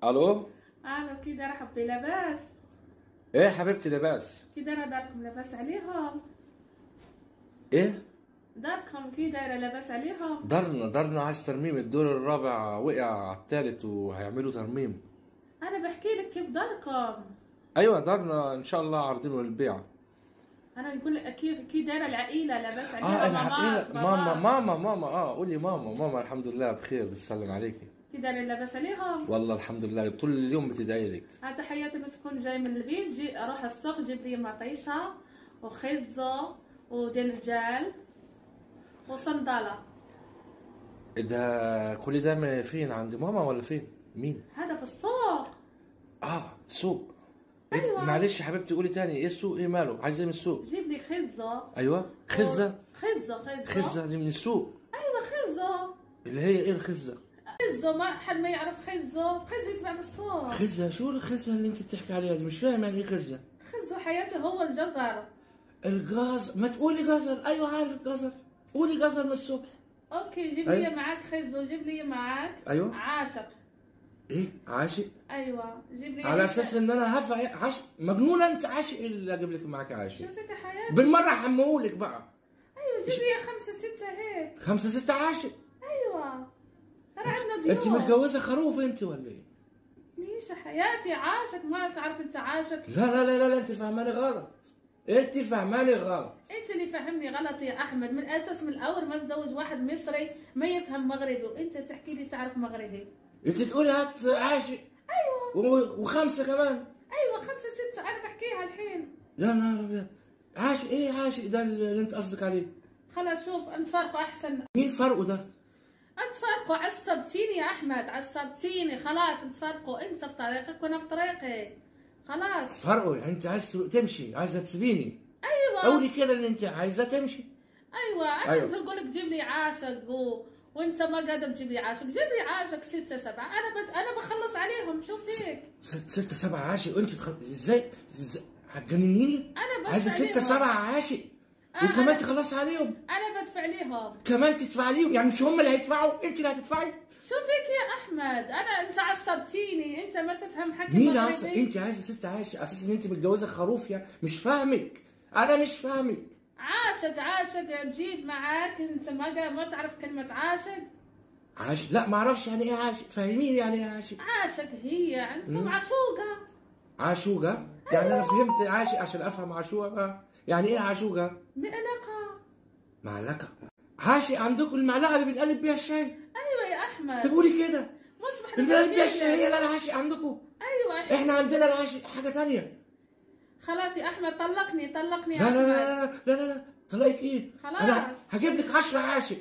الو الو، كي دايرة حبي؟ لاباس؟ ايه حبيبتي لاباس. كي دايرة داركم؟ لاباس عليهم؟ ايه داركم كي دايرة؟ لاباس عليهم؟ دارنا عايز ترميم، الدور الرابع وقع على الثالث وهيعملوا ترميم. انا بحكي لك كيف داركم. ايوه دارنا ان شاء الله عارضينه للبيع. انا نقول لك كيف كي دايرة العائلة؟ لاباس عليها؟ العائلة، ماما ماما ماما، قولي ماما ماما. الحمد لله بخير، بتسلم عليكي. كي دايرة لاباس عليهم؟ والله الحمد لله، طول اليوم بتدعي لك. تحياتي. ما تكون جاي من البيت جي روح السوق جيب لي مطيشه وخزه ودنجال وصندله. ده كل ده فين؟ عند ماما ولا فين؟ مين؟ هذا في السوق. سوق. أيوة. معلش يا حبيبتي قولي تاني، ايه السوق؟ ايه ماله؟ عايز ايه من السوق؟ جيب لي خزه. ايوه خزه. خزه خزه خزه دي من السوق. ايوه خزه. اللي هي ايه الخزه؟ خزه ما حد ما يعرف خزه، خزه يتباع في السوق. خزه؟ شو الخزه اللي انت بتحكي عليها دي؟ مش فاهم يعني ايه خزه. خزه حياتي هو الجزر. الجزر؟ ما تقولي جزر. ايوه عارف الجزر، قولي جزر من الصبح. okay جيب لي معاك خزه وجيب لي معاك ايوه عاشق. ايه عاشق؟ ايوه جيب لي على اساس ان انا هفع عاشق. مجنونة انت، عاشق اللي اجيب لك معاك عاشق؟ شوفك يا حياتي بالمرة حمولك بقى. ايوه جيب لي 5 6 هيك. 5 6 عاشق؟ ايوه انا عندنا ضيوف. انت متجوزة خروف انت ولا ايه؟ ماشي حياتي عاشق، ما تعرف انت عاشق؟ لا لا لا لا, لا انت فاهماني غلط، انت فاهماني غلط. انت اللي فاهمني غلط يا احمد. من الاساس من الاول ما تزوج واحد مصري ما يفهم مغربي، وانت تحكي لي تعرف مغربي. انت تقولي هات عاشق. ايوه وخمسة كمان. ايوه 5 6 انا بحكيها الحين. يا نهار ابيض، عاشق ايه عاشق ده اللي انت قصدك عليه؟ خلاص شوف نتفارقوا احسن. مين فرقه ده؟ نتفارقوا، عصبتيني يا احمد، عصبتيني. خلاص نتفارقوا، انت في طريقك وانا في طريقي. خلاص فرقوا. يعني انت عايز تمشي، عايزه تسيبيني؟ ايوه قولي كده ان انت عايزه تمشي. ايوه انا أيوة. اقول لك جيب لي عاشق وانت ما قادر تجيب لي عاشق. جيب لي عاشق 6 7، انا بخلص عليهم. شوف فيك 6 7 عاشق وانت ازاي هتجننيني؟ انا عايزه 6 7 عاشق وكمان تخلصي عليهم. انا بدفع ليهم. كمان تدفع ليهم؟ يعني مش هم اللي هيدفعوا، انت اللي هتدفعي. شو فيك يا احمد؟ انا انت عصبتيني، انت ما تفهم حكي. مين عصب؟ انت عايزه 6 عاشق اساس ان انت متجوزة خروف يعني؟ مش فاهمك، انا مش فاهمك. عاشق عاشق بجيب معاك، انت ما تعرف كلمة عاشق؟ عاشق؟ لا ما اعرفش يعني ايه عاشق، فاهمين يعني ايه عاشق؟ عاشق هي عندكم عشوقه. عاشوقه؟ يعني أيوة. انا فهمت عاشق عشان افهم عاشوقه. يعني ايه عاشوقه؟ معلقه. معلقه؟ عاشق عندكم المعلقة اللي بنقلب بيها الشاي؟ ايوه يا احمد. تقولي كده؟ مصبح بنقلب بيها الشاي هي العاشق عندكم؟ ايوه احنا عندنا العاشق حاجة ثانية. خلاص يا احمد طلقني، طلقني يا لا احمد. لا لا لا لا لا، طلقك ايه؟ خلاص انا هجيب لك 10 عاشق.